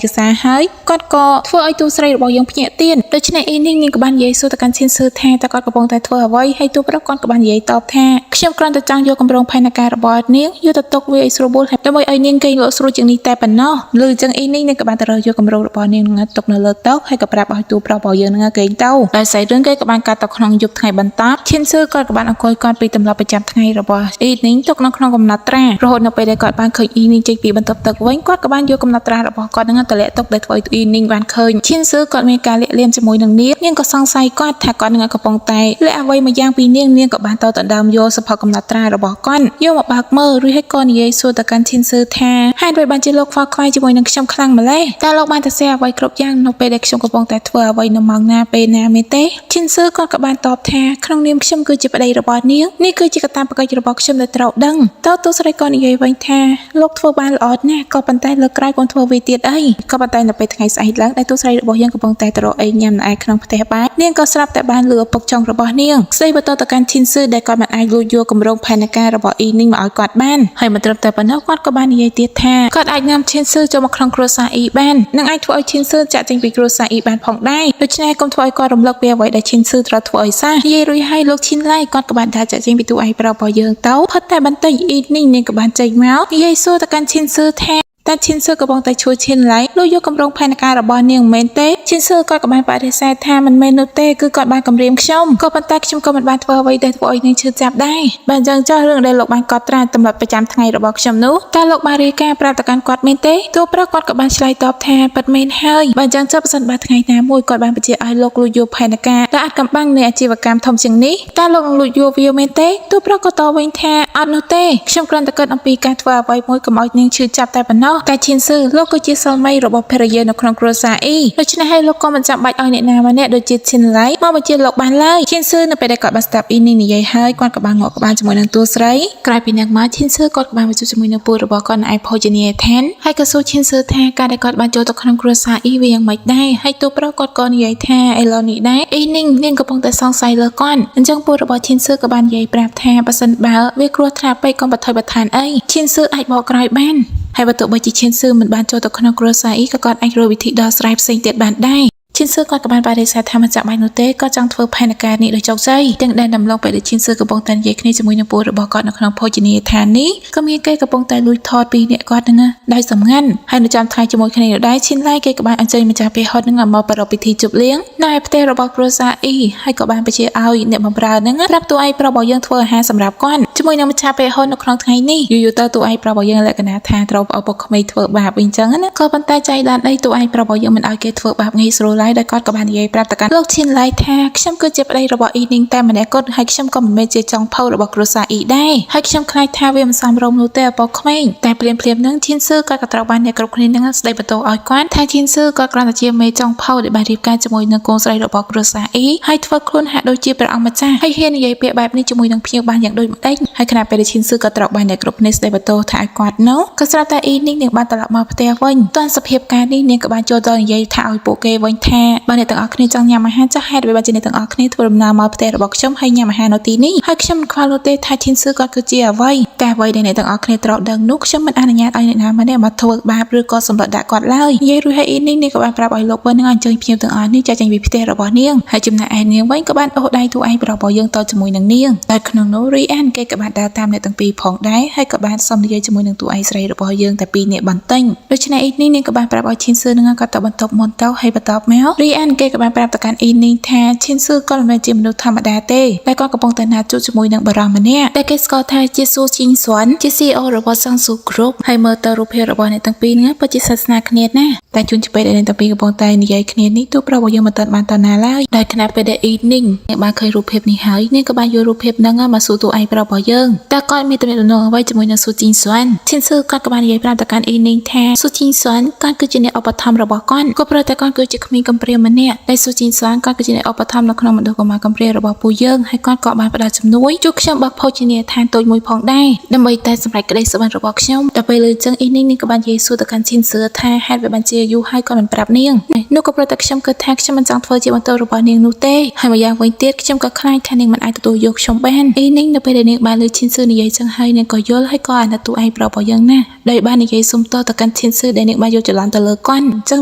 កសារហើយគាត់ក៏ធ្វើឲ្យតួស្រីរបស់យើងភ្ញាក់ទៀនដូច្នេះអ៊ីនីងនាងក៏បាននិយាយសួរទៅកាន់ឈិនស៊ឺថាតើគាត់កំពុងតែធ្វើអ្វីហើយតួប្រុសគាត់ក៏បាននិយាយតបថាខ្ញុំគ្រាន់តែចង់យកគម្រោងផែនការរបស់នាងយកទៅទុកវាឲ្យស្រួលបួលហើយដើម្បីឲ្យនាងគេងលក់ស្រួលជាងនេះតែប៉ុណ្ណោះឬចឹងអ៊ីនីងនាងក៏បានទៅរកយកគម្រោងរបស់នាងនឹងទុកនៅលើតុហើយក៏ប្រាប់ឲ្យតួប្រុសរបស់យើងនឹងគេងទៅដោយសាររឿងគេក៏បានកាត់ទៅក្នុងយប់ថ្ងៃបន្តឈិនស៊ឺគាត់ក៏បានអង្គុយគាត់ពីទម្លាប់ប្រចាំថ្ងៃរបស់អ៊ីនីងទុកនៅក្នុងកំណត់ត្រារហូតនៅពេលដែលគាត់បានឃើញអ៊ីនីងចេញពីបន្ទប់ទឹកវិញគាត់ក៏បានយកកំណត់ត្រារបស់គាត់នឹងទៅលាក់ទុកដែលធ្វើឲ្យអ៊ីនីងបានឃើញឈិនស៊ឺគាត់មានការលាក់លៀមជាមួយនឹងនាងនាងក៏សង្ស័យគាត់ថាគាត់នឹងកំពុងតែលាក់អ្វីមួយយ៉ាងពីនាងនាងក៏បានទៅដណ្ដើមយកសភៅកំណត់ត្រារបស់គាត់យកមកបើកមើលរួចហើយក៏និយាយសួរទៅកាន់ឈិនស៊ឺថាហេតុអ្វីបានជាលោកខ្វល់ខ្វាយជាមួយនឹងខ្ញុំខ្លាំងម្ល៉េះតើលោកបានទៅសេអ្វីគ្រប់យ៉ាងនៅពេលដែលខ្ញុំកំពុងតែធ្វើអ្វីនៅម៉ោងណាពេលណាមែនទេឈិនស៊ឺគាត់ក៏បានតបថាក្នុងនាមខ្ញុំគឺជាប្តីរបស់នាងនេះគឺជាកាតព្វកិច្ចរបស់ខ្ញុំដែលត្រូវដឹងតើទស្សស្រីក៏និយាយវិញថាលោកធ្វើបានល្អណាស់ក៏ប៉ុន្តែលើកក្រោយកូនធ្វើវាទៀតអីក៏ប៉ុន្តែនៅពេលថ្ងៃស្អែកឡើងដែលទស្សស្រីរបស់យើងកំពុងតែទៅរកអីញ៉ាំនៅឯក្នុងផ្ទះបាយនាងក៏ស្រាប់តែបានលឺឪពុកចុងរបស់នាងស្ដីបន្តទៅកាន់ឈិនស៊ឺដែលគាត់មិនអាចលួចយកគម្រោងផែនការរបស់អ៊ីនីងមកឲ្យគាត់បានហើយមិនត្រឹមតែប៉ុណ្ណោះគាត់ក៏បាននិយាយទៀតថាគាត់អាចនាំឈិនស៊ឺចូលមកក្នុងគ្រួសារអ៊ីបាននិងអាចធ្វើឲ្យឈិនស៊ឺចាក់ចេញពីគ្រួសារអ៊ីបានផងដែរដូច្នេះកុំធ្វើឲ្យគាត់រំលឹកពីអ្វីដែលឈិនស៊ឺត្រូវធ្វើឲ្យសោះនិយាយរួចហើយលោកឈិនឡៃគាត់ក៏បានដើរចាក់ចេញពីទូឯងប្រុសរបស់យើងទៅផុតតែបន្តិចអ៊ីនីងនាងក៏បានចេញមកនិយាយសួរទៅកាន់ឈិនស៊ឺថាតែឈិនស៊ឺកំពុងតែជួយឈិនឡៃលួចយកគម្រោងផែនការរបស់នាងមិនមែនទេឈិនស៊ឺគាត់ក៏បានបដិសេធថាមិនមែននោះទេគឺគាត់បានគំរាមខ្ញុំក៏ប៉ុន្តែខ្ញុំក៏មិនបានធ្វើអ្វីដែលធ្វើឲ្យនាងឈឺចាប់ដែរបានយ៉ាងចោះរឿងដែលលោកបានកត់ត្រាទម្លាប់ប្រចាំថ្ងៃរបស់ខ្ញុំនោះតើលោកបានរាយការណ៍ប្រាប់ទៅកាន់គាត់មែនទេទោះប្រុសគាត់ក៏បានឆ្លើយតបថាពិតមែនហើយបានយ៉ាងចោះប្រសិនបើថ្ងៃណាមួយគាត់បានបញ្ជាឲ្យលោកលួចយកផែនការដែលអាចកំបាំងនៃអាជីវកម្មធំជាងនេះតើលោកនឹងលួចយកវាមែនទេទោះប្រុសក៏តវិញថាអត់នោះទេខ្ញុំគ្រាន់តែគិតអំពីការធ្វើអ្វីមួយកុំឲ្យនាងឈឺចាប់តែប៉ុណ្ណោះតែឈិនស៊ឺលោកគឺជាសិលមីរបស់ភរិយានៅក្នុងគ្រួសារអ៊ីដូច្នេះហើយលោកក៏មិនចាំបាច់ឲ្យអ្នកណាម្នាក់ដូចជាឈិនឡៃមកបញ្ជាលោកបានឡើយឈិនស៊ឺនៅពេលដែលគាត់បានស្ដាប់អ៊ីនេះនិយាយហើយគាត់ក៏បានងក់ក្បាលជាមួយនឹងតួស្រីក្រោយពីនឹងមកឈិនស៊ឺគាត់ក៏បានមកជួបជាមួយនឹងពូរបស់គាត់នៅឯភោជនីយដ្ឋានហើយក៏សួរឈិនស៊ឺថាការដែលគាត់បានចូលទៅក្នុងគ្រួសារអ៊ីវាយ៉ាងម៉េចដែរហើយតួប្រុសគាត់ក៏និយាយថាឥឡូវនេះដែរអ៊ីនីងនាងកំពុងតែសង្ស័យលើគាត់អញ្ចឹងពូរបស់ឈិនស៊ឺក៏បាននិយាយប្រាប់ថាបើសិនបើវាគ្រោះថ្នាក់ពេកកុំបន្ថយបន្ថានអីឈិនស៊ឺអាចបកក្រោយបានហើយបើទោះបីជាឈិនស៊ឺមិនបានចូលទៅក្នុងគ្រួសារអ៊ីក៏គាត់អាចរកវិធីដោះស្រាយផ្សេងទៀតបានដែរឈិនស៊ឺគាត់ក៏បានបដិសេធថាមិនចាំបាច់នោះទេគាត់ចង់ធ្វើផែនការនេះដោយជោគជ័យទាំងដែលដំឡងពេលដែលឈិនស៊ឺកំពុងតែនិយាយគ្នាជាមួយនឹងពូរបស់គាត់នៅក្នុងភោជនីយដ្ឋាននេះក៏មានគេកំពុងតែលួចថតពីអ្នកគាត់នឹងដោយសម្ងាត់ហើយនៅចាំថ្ងៃជាមួយគ្នានោះដែរឈិនឡៃគេក៏បានអញ្ជើញម្ចាស់ពេលហត់នឹងឲ្យមកប្រារព្ធពិធីជប់លៀងនៅឯផ្ទះរបស់គ្រួសារអ៊ីហើយក៏បានបញ្ជាឲ្យអ្នកបម្រើនឹងប្រាប់តួឯងប្រុសរបស់យើងធ្វើអាហារសម្រាប់គាត់ជាមួយនឹងម្ចាស់ពេលហត់នៅក្នុងថ្ងៃនេះយូរៗទៅតួឯងប្រុសរបស់យើងលក្ខណៈថាត្រូវឪពុកក្មេកធ្វើបាបអីចឹងណាក៏ប៉ុន្តែចៃដន្យអីតួឯងប្រុសរបស់យើងមិនឲ្យគេធ្វើបាបងាយស្រួលឡើយ ឡើយដោយគាត់ក៏បាននិយាយប្រាប់ទៅកាន់លោកឈិនឡៃថាខ្ញុំគឺជាប្តីរបស់អ៊ីនីងតែម្នាក់គត់ហើយខ្ញុំក៏មិនមែនជាចុងភៅរបស់គ្រួសារអ៊ីដែរហើយខ្ញុំខ្លាចថាវាមិនសមរម្យនោះទេឪពុកក្មេងតែភ្លាមភ្លាមនឹងឈិនស៊ឺគាត់ក៏ត្រូវបានអ្នកគ្រប់គ្នានឹងស្ដីបន្ទោសឲ្យគាត់ថាឈិនស៊ឺគាត់គ្រាន់តែជាមេចុងភៅដែលបានរៀបការជាមួយនឹងកូនស្រីរបស់គ្រួសារអ៊ីហើយធ្វើខ្លួនហាក់ដូចជាព្រះអង្គម្ចាស់ហើយហ៊ាននិយាយពាក្យបែបនេះជាមួយនឹងភ្ញៀវបានយ៉ាងដូចម្ដេចហើយខណៈពេលដែលឈិនស៊ឺក៏ត្រូវបានអ្នកគ្រប់គ្នាស្ដីបន្ទោសថាឲ្យគាត់នោះក៏ស្រាប់តែអ៊ីនេះនឹងបានត្រឡប់មកផ្ទះវិញតាន់សភាពការនេះនាងក៏បានចូលទៅនិយាយថាឲ្យពួកគេវិញថាបើអ្នកទាំងអស់គ្នាចង់ញ៉ាំអាហារចាស់ហេតុអ្វីបានជាអ្នកទាំងអស់គ្នាធ្វើដំណើរមកផ្ទះរបស់ខ្ញុំហើយញ៉ាំអាហារនៅទីនេះហើយខ្ញុំមិនខ្វល់នោះទេថាឈិនស៊ឺគាត់គឺជាអ្វីតែអ្វីដែលអ្នកទាំងអស់គ្នាត្រូវដឹងនោះខ្ញុំមិនអនុញ្ញាតឲ្យអ្នកណាម្នាក់មកធ្វើបាបឬក៏សម្លុតដាក់គាត់ឡើយនិយាយរួចហើយអ៊ីនេះនាងក៏បានប្រាប់ឲ្យលោកវិញនឹងអញ្ជើញភ្ញៀវទាំងអស់នេះចាកចេញពីផ្ទះរបស់នាងហើយចំណែកឯនាងវិញក៏បានអូសដៃតួឯងរបស់យើងទៅជាមួយនឹងនាងតែក្នុងនោះរីអានគេក៏បានដើរតាមអ្នកទាំងពីរផងដែរហើយក៏បានសុំនិយាយជាមួយនឹងតួឯងស្រីរបស់យើងតែពីរនាក់បន្តិចដូច្នេះអ៊ីនេះនាងក៏បានប្រាប់ឲ្យឈិនស៊ឺនឹងគាត់ទៅបន្ទប់មុនទៅហើយបន្ទាប់មករីអានគេក៏បានប្រាប់ទៅកាន់អ៊ីនេះថាឈិនស៊ឺក៏មិនមែនជាមនុស្សធម្មតាទេតែគាត់កំពុងតែណាត់ជួបជាមួយនឹងបរិសម្នាក់ដែលគេស្គាល់ថាជាស៊ូជីងស្វាន់ជា CEO របស់សង្ស៊ូ Group ហើយមើលទៅរូបភាពរបស់អ្នកទាំងពីរនេះពិតជាស្និទ្ធស្នាលគ្នាណាស់តែជួនជាពេលដែលអ្នកទាំងពីរកំពុងតែនិយាយគ្នានេះទូប្រុសរបស់យើងមិនទាន់បានតណាឡើយដោយខណៈពេលដែលអ៊ីនីងអ្នកបានឃើញរូបភាពនេះហើយនាងក៏បានយករូបភាពហ្នឹងមកសួរតួឯងប្រុសរបស់យើងតើគាត់មានទំនាក់ទំនងអ្វីជាមួយនឹងស៊ូជីងស្វាន់ឈិនស៊ឺគាត់ក៏បាននិយាយប្រាប់ទៅកាន់អ៊ីនីងថាស៊ូជីងស្វាន់គាត់គឺជាអ្នកឧបត្ថម្ភរបស់គាត់ក៏ព្រោះតែគាត់គឺជាក្មេងកំព្រាម្នាក់ដែលស៊ូជីងស្វាន់គាត់គឺជាអ្នកឧបត្ថម្ភនៅក្នុងមណ្ឌលកុមារកំព្រារបស់ពួកយើងហើយគាត់ក៏បានផ្ដល់ជំនួយជួយខ្ញុំបើកភោជនីយដ្ឋានតូចមួយផងដែរដើម្បីតែសម្រេចក្តីសុបិនរបស់ខ្ញុំដល់ពេលលើចឹងអ៊ីនីងនាងក៏បាននិយាយសួរទៅកាន់ឈិនស៊ឺថាហេតុវាបានជាយូរហើយគាត់មិនប្រាប់នាងនោះក៏ព្រោះតែខ្ញុំគិតថាខ្ញុំមិនចង់ធ្វើជាបន្ទោសរបស់នាងនោះទេហើយម្យ៉ាងវិញទៀតខ្ញុំក៏ខ្លាចថានាងមិនអាចទទួលយកខ្ញុំបានអ៊ីនីងនៅពេលដែលនាងបានលើឈិនស៊ឺនិយាយចឹងហើយនាងក៏យល់ហើយក៏អាណិតតួឯងប្រុសរបស់យើងណាស់ដោយបាននិយាយសុំទោសទៅកាន់ឈិនស៊ឺដែលនាងបានយល់ច្រឡំទៅលើគាត់អញ្ចឹង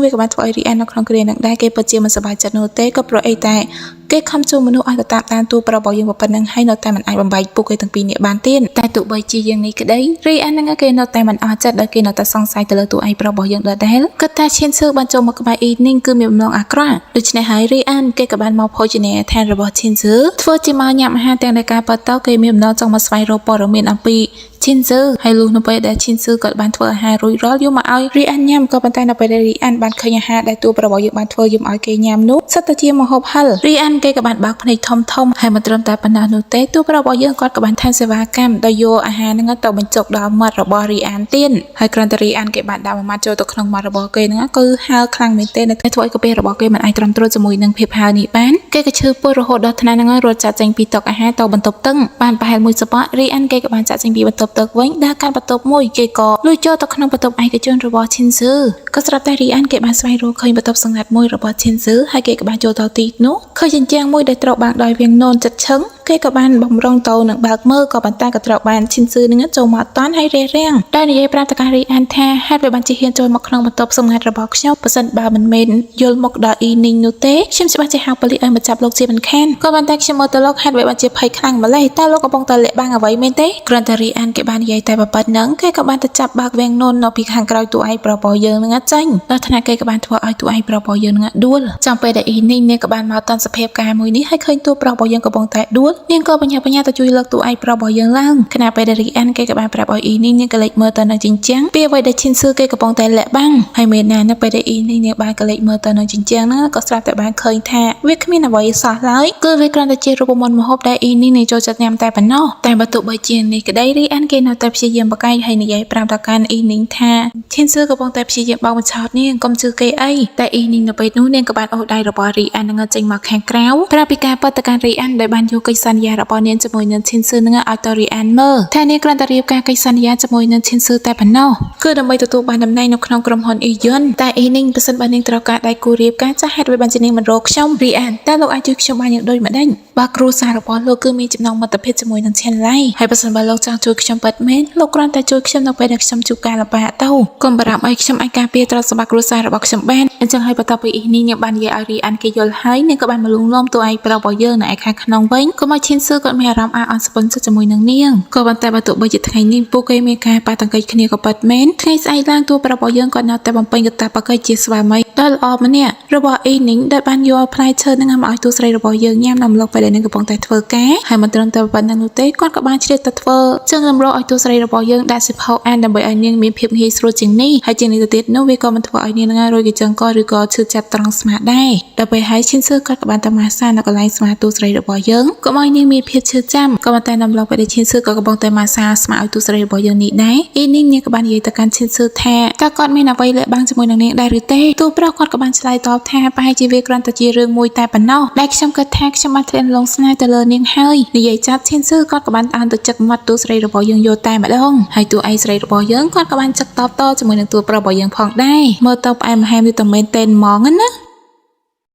វាក៏បានធ្វើឲ្យរីអាននៅក្នុងគ្រានឹងដែរគេពិតជាមិនសប្បាយចិត្តនោះទេក៏ព្រោះអីតែគេខំជួមនុស្សឲ្យទៅតាមដានតួប្រុសរបស់យើងប៉ុណ្ណឹងហើយនៅតែមិនអាចបំបែកពួកគេទាំងពីរនាក់បានទៀតតែទោះបីជាយ៉ាងនេះក្តីរីអាននឹងគេនៅតែមិនអស់ចិត្តដោយគេនៅតែសង្ស័យទៅលើតួឯងប្រុសរបស់យើងដដែលគិតថាឈានស៊ឺបានចូលមកក្បែរអ៊ីនីងគឺមានបំណងអាក្រក់ដូច្នេះហើយរីអានគេក៏បានមកភោជនីយដ្ឋានរបស់ឈានស៊ឺធ្វើជាមកញ៉ាំអាហារទាំងនៃការប៉តទៅគេមានបំណងចង់មកស្វែងរកព័ត៌មានអំពីឈិនស៊ឺហើយលុះនៅពេលដែលឈិនស៊ឺគាត់បានធ្វើអាហាររួចរាល់យកមកឲ្យរីអានញ៉ាំក៏ប៉ុន្តែនៅពេលដែលរីអានបានឃើញអាហារដែលតួរបស់យើងបានធ្វើយកមកឲ្យគេញ៉ាំនោះសិតតែជាម្ហូបហិលរីអានគេក៏បានបើកភ្នែកធំធំហើយមិនត្រឹមតែប៉ុណ្ណោះនោះទេតួរបស់យើងគាត់ក៏បានថែមសេវាកម្មដោយយកអាហារហ្នឹងទៅបញ្ចុកដល់មាត់របស់រីអានទៀតហើយគ្រាន់តែរីអានគេបានដាក់មួយម៉ាត់ចូលទៅក្នុងមាត់របស់គេហ្នឹងគឺហើខ្លាំងមែនទែនដែលធ្វើឲ្យកាពះរបស់គេមិនអាចទ្រាំទ្រជាមួយនឹងភាពហើនេះបានគេក៏ឈឺពោះរហូតដល់ថ្នាក់ហ្នឹងរត់ចាក់ចេញពីតុអាហារទៅបន្ទប់ទឹកបានប្រហែលមួយសប្តាហ៍រីអានគេក៏បានចាក់ចេញពីបន្ទប់ទឹកវិញដើរកាន់បន្ទប់មួយគេក៏លួចចូលទៅក្នុងបន្ទប់ឯកជនរបស់ឈិនស៊ឺក៏ស្រាប់តែរីអានគេបានស្វែងរកឃើញបន្ទប់សម្ងាត់មួយរបស់ឈិនស៊ឺហើយគេក៏បានចូលទៅទីនោះឃើញជញ្ជាំងមួយដែលត្រូវបានដោយវាងនោនចិត្តឈឹងគេក៏បានបំរុងទៅនឹងបើកមើលក៏ប៉ុន្តែក៏ត្រូវបានឈិនស៊ឺនឹងចូលមកតាន់ហើយរះរាំងតែនិយាយប្រាប់តការីអានថាហេតុវាបានជាហ៊ានចូលមកក្នុងបន្ទប់សម្ងាត់របស់ខ្ញុំប៉ះសិនបើមិនមែនយល់មកដល់អ៊ីនីងនោះទេខ្ញុំច្បាស់ជាហៅប៉ូលីសឲ្យមកចាប់លោកជាមិនខានក៏ប៉ុន្តែខ្ញុំមើលទៅលោកហេតុវាបានជាភ័យខ្លាំងម្ល៉េះតើលោកកំពុងតែលាក់បាំងអ្វីមែនទេគ្រាន់តែរីអានគេបាននិយាយតែប៉ុណ្្នឹងគេក៏បានទៅចាប់បើកវាំងនោននៅពីខាងក្រោយតួឯងប្របយើងនឹងចាញ់ដល់ថ្នាក់គេក៏បានធ្វើឲ្យតួឯងប្របយើងនឹងដួលចាំពេលដែលអ៊ីនីងនាងក៏បានមកតាន់សភាពការមួយនេះហើយឃើញតួប្រុសរបស់យើងកំពុងតែដួលនាងក៏បញ្ញាបញ្ញាទៅជួយលើកតួឯងប្រុសរបស់យើងឡើងខណៈពេលដែលរីអានគេក៏បានប្រាប់ឲ្យអ៊ីនីងនាងក៏លេចមើលទៅនឹងជញ្ជាំងពីអ្វីដែលឈិនស៊ឺគេកំពុងតែលាក់បាំងហើយមានណានៅពេលដែលអ៊ីនីងនាងបានក៏លេចមើលទៅនឹងជញ្ជាំងហ្នឹងក៏ស្រាប់តែបានឃើញថាវាគ្មានអ្វីសោះឡើយគឺវាគ្រាន់តែជារូបមន្តម្ហូបដែលអ៊ីនីងនាងចូលចិត្តញ៉ាំតែប៉ុណ្ណោះតែបើទោះបីជានេះក្តីរីអានគេនៅតែព្យាយាមបកកាយហើយនិយាយប្រាប់ដល់កាន់អ៊ីនីងថាឈិនស៊ឺកំពុងតែព្យាយាមបោកបញ្ឆោតនាងកុំជឿគេអីតែអ៊ីនីងនៅពេលនោះនាងក៏បានអូសដៃរបស់រីអាននឹងចេញមកខាងក្រៅប្រាប់ពីការបដកម្មរីអានដែលបានយកកិច្ចសន្យារបស់នាងជាមួយនឹងឈិនស៊ឺនឹងឲ្យទៅរីអានមើលថានាងគ្រាន់តែរៀបការកិច្ចសន្យាជាមួយនឹងឈិនស៊ឺតែប៉ុណ្ណោះគឺដើម្បីទទួលបានតំណែងនៅក្នុងក្រុមហ៊ុនអ៊ីយុនតែអ៊ីនីងប្រសិនបើនាងត្រូវការដៃគូរៀបការចាស់ហេតុអ្វីបានជានាងមិនរកខ្ញុំរីអានតែលោកអាចជួយខ្ញុំបានយ៉ាងដូចម្ដេចបើគ្រួសាររបស់លោកគឺមានចំណងមិត្តភាពជាមួយនឹងឈិនឡៃហើយប្រសិនបើលោកចង់ជួយខ្ញុំពិតមែនលោកគ្រាន់តែជួយខ្ញុំនៅពេលដែលខ្ញុំជួបការលំបាកទៅកុំបារម្ភអីខ្ញុំអាចការពារទ្រព្យសម្បត្តិគ្រួសាររបស់ខ្ញុំបានអញ្ចឹងហើយបន្ទាប់ពីអ៊ីនីងនាងបាននិយាយឲ្យរីអានគេយល់ហើយនាងក៏បានមកលួងលោមតួឯងប្រុសរបស់យើងនៅឯខាងក្នុងវិញកុំឲ្យ ឲ្យឈិនសឺគាត់មានអារម្មណ៍អាក់អន់ស្ពន់ចិត្តជាមួយនឹងនាងក៏ប៉ុន្តែបើទោះបីជាថ្ងៃនេះពួកគេមានការប៉ះទង្គិចគ្នាក៏ពិតមែនថ្ងៃស្អែកឡើងតួប្រុសរបស់យើងគាត់នៅតែបំពេញកាតព្វកិច្ចជាស្វាមីដ៏ល្អម្នាក់របស់អ៊ីនីងដែលបានយកផ្លែឈើនឹងមកឲ្យតួស្រីរបស់យើងញ៉ាំនៅម្លុកពេលដែលនាងកំពុងតែធ្វើការហើយមិនត្រឹមតែប៉ុណ្្នឹងនោះទេគាត់ក៏បានឆ្លៀតទៅធ្វើជើងលំរឲ្យតួស្រីរបស់យើងដាក់សិភៅអានដើម្បីឲ្យនាងមានភាពងាយស្រួលជាងនេះហើយជាងនេះទៅទៀតនោះវាក៏មិនធ្វើឲ្យនាងនឹងរយកញ្ចឹងកឬក៏ឈឺចាប់ត្រង់ស្មាដែរដល់ពេលហើយឈិនសឺគាត់ក៏បានទៅម៉ាសានៅកន្លែងស្មាតួស្រីរបស់យើងកុំឲ្យនាងមានភាពឈឺចាំក៏ប៉ុន្តែនៅម្លុកពេលដែលឈិនសឺក៏កំពុងតែម៉ាសាស្មាឲ្យតួស្រីរបស់យើងនេះដែរអ៊ីនីងនាងក៏បាននិយាយទៅកាន់ឈិនសឺថាតើគាត់មានអ្វីលាក់បាំងជាមួយនឹងនាងដែរឬទេតួប្រុសគាត់ក៏បានឆ្លើយតបថាប្រហែលជាវាគ្រាន់តែជារឿងមួយតែប៉ុណ្ណោះដែលខ្ញុំគិតថាខ្ញុំបានធ្លាក់លងស្នេហ៍ទៅលើនាងហើយនិយាយចាប់ឈិនសឺគាត់ក៏បានអានទៅចឹកមាត់តួស្រីរបស់យើងយកតែម្ដងហើយតួឯងស្រីរបស់យើងគាត់ក៏បានចឹកតបតជាមួយនឹងតួប្រុសរបស់យើងផងដែរមើលទៅផ្អែមល្ហែមនេះតែមែនតែនហ្មងណា។